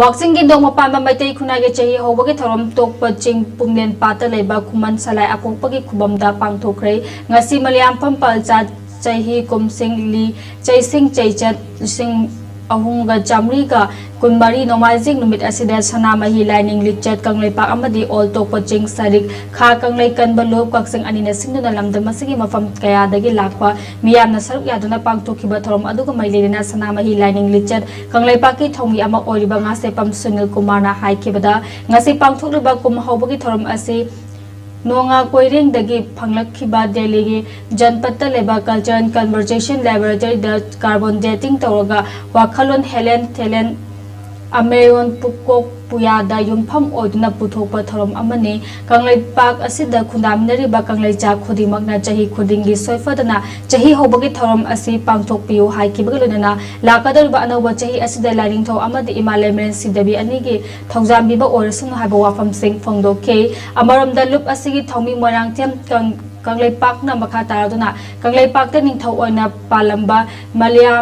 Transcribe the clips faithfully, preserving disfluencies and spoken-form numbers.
ꯋꯥꯛꯆꯤꯡꯒꯤ ꯅꯣꯡꯃ ꯄꯥꯟꯕ ꯃꯩꯇꯩ ꯈꯨꯟꯅꯥꯏꯒꯤ ꯆꯍꯤ ꯍꯧꯕꯒꯤ ꯊꯧꯔꯝ ꯇꯣꯛꯄ ꯆꯤꯡ ꯄꯨꯝꯂꯦꯟ ꯄꯥꯠꯇ ꯂꯩꯕ ꯈꯨꯃꯟ ꯁꯂꯥꯏ ꯑꯀꯣꯛꯄꯒꯤ ꯈꯨꯕꯝꯗ ꯄꯥꯡꯊꯣꯛꯈ꯭ꯔꯦ꯫ ꯉꯁꯤ ꯃꯂꯤꯌꯥꯝꯐꯝ ꯄꯜꯆꯥ ꯆꯍꯤ ꯀꯨꯝꯁꯤꯡ ꯂꯤ ꯆꯩꯁꯤꯡ ꯆꯩꯆꯠ ꯂꯤꯁꯤꯡ ꯑꯍꯨꯝꯒ ꯆꯥꯃꯔꯤꯒ ꯀꯨꯟꯃꯔꯤ ꯅꯣꯡꯃꯥꯏꯖꯤꯡ ꯅꯨꯃꯤꯠ ꯑꯁꯤꯗ ꯁꯅꯥꯃꯍꯤ ꯂꯥꯏꯅꯤꯡ ꯂꯤꯆꯠ ꯀꯪꯂꯩꯄꯥꯛ ꯑꯃꯗꯤ ꯑꯣꯜ ꯇꯣꯛꯄ ꯆꯤꯡ ꯁꯔꯤꯛ ꯈꯥ ꯀꯪꯂꯩ ꯀꯟꯕ ꯂꯨꯞ ꯀꯛꯆꯤꯡ ꯑꯅꯤꯅ ꯁꯤꯟꯗꯨꯅ ꯂꯝꯗꯝ ꯑꯁꯤꯒꯤ ꯃꯐꯝ ꯀꯌꯥꯗꯒꯤ ꯂꯥꯛꯄ ꯃꯤꯌꯥꯝꯅ ꯁꯔꯨꯛ ꯌꯥꯗꯨꯅ ꯄꯥꯡꯊꯣꯛꯈꯤꯕ ꯊꯧꯔꯝ ꯑꯗꯨꯒ ꯃꯔꯤ ꯂꯩꯅꯅ ꯁꯅꯥꯃꯍꯤ ꯂꯥꯏꯅꯤꯡ ꯂꯤꯆꯠ ꯀꯪꯂꯩꯄꯥꯛꯀꯤ ꯊꯧꯃꯤ ꯑꯃ ꯑꯣꯏꯔꯤꯕ ꯉꯥꯁꯦꯄꯝ ꯁꯨꯅꯤꯜ ꯀꯨꯃꯥꯔꯅ ꯍꯥꯏꯈꯤꯕꯗ, ꯉꯁꯤ ꯄꯥꯡꯊꯣꯛꯂꯤꯕ ꯀꯨꯝ ꯍꯧꯕꯒꯤ ꯊꯧꯔꯝ ꯑꯁꯤ ꯅꯣꯡꯉꯥ ꯀꯣꯏꯔꯦꯡꯗꯒꯤ ꯐꯪꯂꯛꯈꯤꯕ ꯗꯦꯜꯂꯤꯒꯤ ꯖꯟꯄꯠꯇ ꯂꯩꯕ Culture and Conversation Laboratory the carbon dating ꯇꯧꯔꯒ ꯋꯥꯈꯜꯂꯣꯟ ꯍꯦꯂꯦꯟ ꯊꯦꯂꯦꯟ ꯑꯃꯦꯌꯣꯟ ꯄꯨꯀꯣꯛ ꯄꯨꯌꯥꯗ ꯌꯨꯝꯐꯝ ꯑꯣꯏꯗꯨꯅ ꯄꯨꯊꯣꯛꯄ ꯊꯧꯔꯝ ꯑꯃꯅꯤ꯫ ꯀꯪꯂꯩꯄꯥꯛ ꯑꯁꯤꯗ ꯈꯨꯟꯗꯥꯃꯤꯟꯅꯔꯤꯕ ꯀꯪꯂꯩꯆꯥ ꯈꯨꯗꯤꯡꯃꯛꯅ ꯆꯍꯤ ꯈꯨꯗꯤꯡꯒꯤ ꯁꯣꯏꯐꯗꯅ ꯆꯍꯤ ꯍꯧꯕꯒꯤ ꯊꯧꯔꯝ ꯑꯁꯤ ꯄꯥꯡꯊꯣꯛꯄꯤꯌꯨ ꯍꯥꯏꯈꯤꯕꯒ ꯂꯣꯏꯅꯅ, ꯂꯥꯛꯀꯗꯧꯔꯤꯕ ꯑꯅꯧꯕ ꯆꯍꯤ ꯑꯁꯤꯗ ꯂꯥꯏꯅꯤꯡꯊꯧ ꯑꯃꯗꯤ ꯏꯃꯥ ꯂꯩꯃꯔꯦꯟ ꯁꯤꯗꯕꯤ ꯑꯅꯤꯒꯤ ꯊꯧꯖꯥꯟꯕꯤꯕ ꯑꯣꯏꯔꯁꯅꯨ ꯍꯥꯏꯕ ꯋꯥꯐꯝꯁꯤꯡ ꯐꯣꯡꯗꯣꯛꯈꯤ꯫ ꯑꯃꯔꯣꯝꯗ, ꯂꯨꯞ ꯑꯁꯤꯒꯤ ꯊꯧꯃꯤ ꯃꯣꯏꯔꯥꯡꯊꯦꯝ ꯀꯪ-, ꯀꯪꯂꯩꯄꯥꯛꯅ ꯃꯈꯥ ꯇꯥꯔꯗꯨꯅ ꯀꯪꯂꯩꯄꯥꯛꯇ ꯅꯤꯡꯊꯧ ꯑꯣꯏꯅ ꯄꯥꯜꯂꯝꯕ ꯃꯂꯤꯌꯥ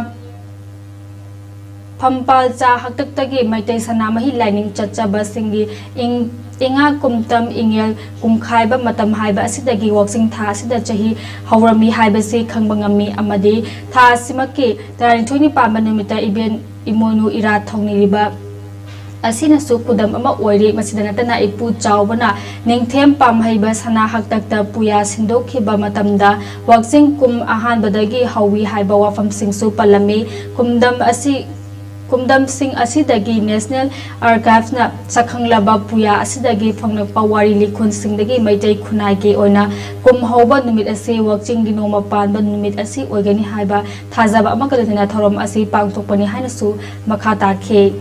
ꯐꯝꯄꯥꯜꯆꯥ ꯍꯥꯛꯇꯛꯇꯒꯤ ꯃꯩꯇꯩ ꯁꯅꯥꯃꯍꯤ ꯂꯥꯏꯅꯤꯡ ꯆꯠꯆꯕꯁꯤꯡꯒꯤ ꯏꯪ-, ꯏꯉꯥ ꯀꯨꯝꯇꯝ ꯏꯉꯦꯜ ꯀꯨꯝꯈꯥꯏꯕ ꯃꯇꯝ ꯍꯥꯏꯕ ꯑꯁꯤꯗꯒꯤ ꯋꯥꯛꯆꯤꯡ ꯊꯥ ꯑꯁꯤꯗ ꯆꯍꯤ ꯍꯧꯔꯝꯃꯤ ꯍꯥꯏꯕꯁꯤ ꯈꯪꯕ ꯉꯝꯃꯤ꯫ ꯑꯃꯗꯤ ꯊꯥ ꯑꯁꯤꯃꯛꯀꯤ ꯇꯔꯥꯅꯤꯊꯣꯏꯅꯤ ꯄꯥꯟꯕ ꯅꯨꯃꯤꯠꯇ ꯏꯕꯦꯟ ꯏꯃꯣꯏꯅꯨ ꯏꯔꯥꯠ ꯊꯧꯅꯤꯔꯤꯕ ꯑꯁꯤꯅꯁꯨ ꯈꯨꯗꯝ ꯑꯃ ꯑꯣꯏꯔꯤ꯫ ꯃꯁꯤꯗ ꯅꯠꯇꯅ ꯏꯄꯨ ꯆꯥꯎꯕꯅ ꯅꯤꯡꯊꯦꯝ ꯄꯥꯝꯍꯩꯕ ꯁꯅꯥ ꯍꯥꯛꯇꯛꯇ ꯄꯨꯌꯥ ꯁꯤꯟꯗꯣꯛꯈꯤꯕ ꯃꯇꯝꯗ ꯋꯥꯛꯆꯤꯡ ꯀꯨꯝ ꯑꯍꯥꯟꯕꯗꯒꯤ ꯍꯧꯏ ꯍꯥꯏꯕ ꯋꯥꯐꯝꯁꯤꯡꯁꯨ ꯄꯜꯂꯝꯃꯤ꯫ ꯀꯨꯝꯗꯝ ꯑꯁꯤ, ꯀꯨꯝꯗꯝꯁꯤꯡ ꯑꯁꯤꯗꯒꯤ National Archives ꯅ ꯁꯛꯈꯪꯂꯕ ꯄꯨꯌꯥ ꯑꯁꯤꯗꯒꯤ ꯐꯪꯂꯛꯄ ꯋꯥꯔꯤ ꯂꯤꯈꯨꯟꯁꯤꯡꯗꯒꯤ ꯃꯩꯇꯩ ꯈꯨꯟꯅꯥꯏꯒꯤ ꯑꯣꯏꯅ ꯀꯨꯝ ꯍꯧꯕ ꯅꯨꯃꯤꯠ ꯑꯁꯤ ꯋꯥꯛꯆꯤꯡꯒꯤ ꯅꯣꯡꯃ ꯄꯥꯟꯕ ꯅꯨꯃꯤꯠ ꯑꯁꯤ ꯑꯣꯏꯒꯅꯤ ꯍꯥꯏꯕ ꯊꯥꯖꯕ ꯑꯃꯒ ꯂꯣꯏꯅꯅ ꯊꯧꯔꯝ ꯑꯁꯤ ꯄꯥꯡꯊꯣꯛꯄꯅꯤ ꯍꯥꯏꯅꯁꯨ ꯃꯈꯥ ꯇꯥꯈꯤ꯫